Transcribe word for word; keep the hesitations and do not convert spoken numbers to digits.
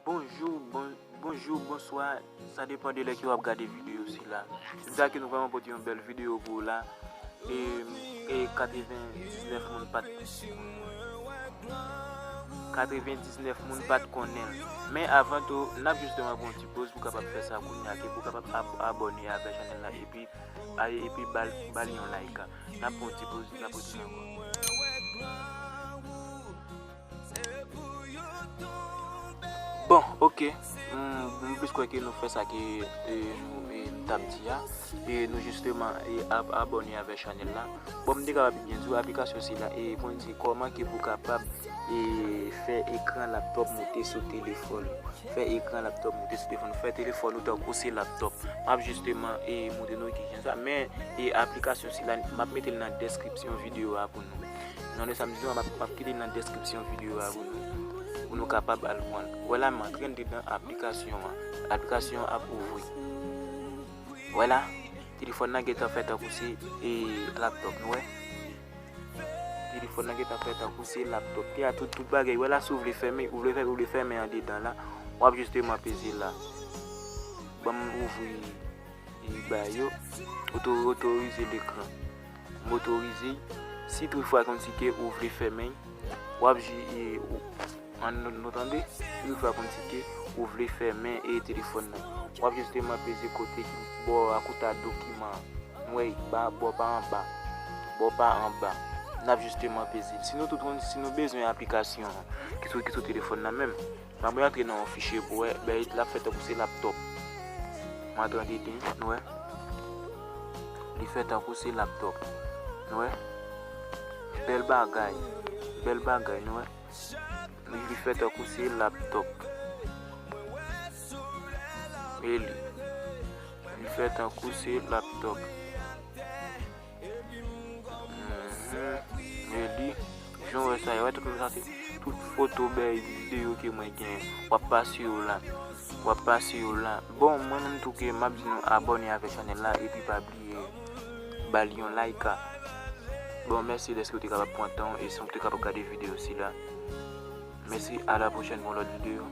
Bonjou, bon, bonjou, bonswa. Sa depann de lè ke w ap gade videyo sila. Se pou sa ke nou vrèman pote yon bèl videyo pou w la. E, e katrevendiznèf moun pa t, katrevendiznèf moun pa t konnen l. Men avan tou, n ap jisteman pran yon ti poz pou kapab fè sa kounye a, ke pou kapab ab-, abòne avèk chanèl la, epi, a, epi ba l, ba l yon like. N ap pran yon ti poz, n ap retounen ankò. Bon, oke. M, m plis kwè ke nou fè sa ke, e, nou, e, n t ap di a. E nou jisteman, e, ab-, abòne avèk chanèl la. Bon, m te kapab byen di w, aplikasyon sila, e, pou n di kòman ke pou kapab, e, fè ekran laptòp moute sou telefòn ou. Fè ekran laptòp moute sou telefòn ou. Fè telefòn ou tankou se laptòp. M ap jisteman, e, montre nou kijan sa. Men, e, aplikasyon sila, m ap mete l nan deskripsyon videyo a pou nou. Non, de sa m di nou, m ap, m ap kite l nan deskripsyon videyo a pou nou, pou nou kapab al pran l. Wè la, m antre dedan aplikasyon an. Aplikasyon an ap ouvri. Wè la, telefòn nan gentan fè tankou se, e, laptòp, nou wè? Telefòn nan gentan fè tankou se laptòp. Te a tout, tout bagay. Wè la, si w vle fèmen, ou vle fèmen, ou vle fèmen andedan la, w ap jisteman peze la. Ban m ouvri e ba yo, oto-, otorize lekran. M otorize. Si toutfwa konn si ke ou vle fèmen, w ap ji-, e, ou, an nou, nou tande? Si toutfwa konn si ke ou vle fèmen e telefòn nan, w ap jisteman peze kote ki bò a, kote a dokiman an. Nou wè, ba, bò pa anba. Bò pa anba. N ap jisteman peze l. Si nou tout konn, si nou bezwen aplikasyon an ki sou, ki sou telefòn nan menm, m ap rantre nan yon fichye pou wè, ben, l ap fè tankou se laptòp. M antre andedan, nou wè. Li fè tankou se laptòp. Nou wè. Bèl bagay. Bèl bagay, nou wè. Li, li fè tankou se laptòp. E li. Li fè tankou se laptòp. Mhm. E li, jan w wè sa, wè tout sa se tout foto, bèy, videyo ke mwen genyen. W ap pase yo la. W ap pase yo la. Bon, mwen menm tou ke m ap di nou abòne avèk chanèl la, epi pa bliye ba l yon like. Bon, mèsi dèske w te kapab pran tan w e san w te kapab gade videyo sila. Mèsi, a la pwochèn pou yon lòt videyo.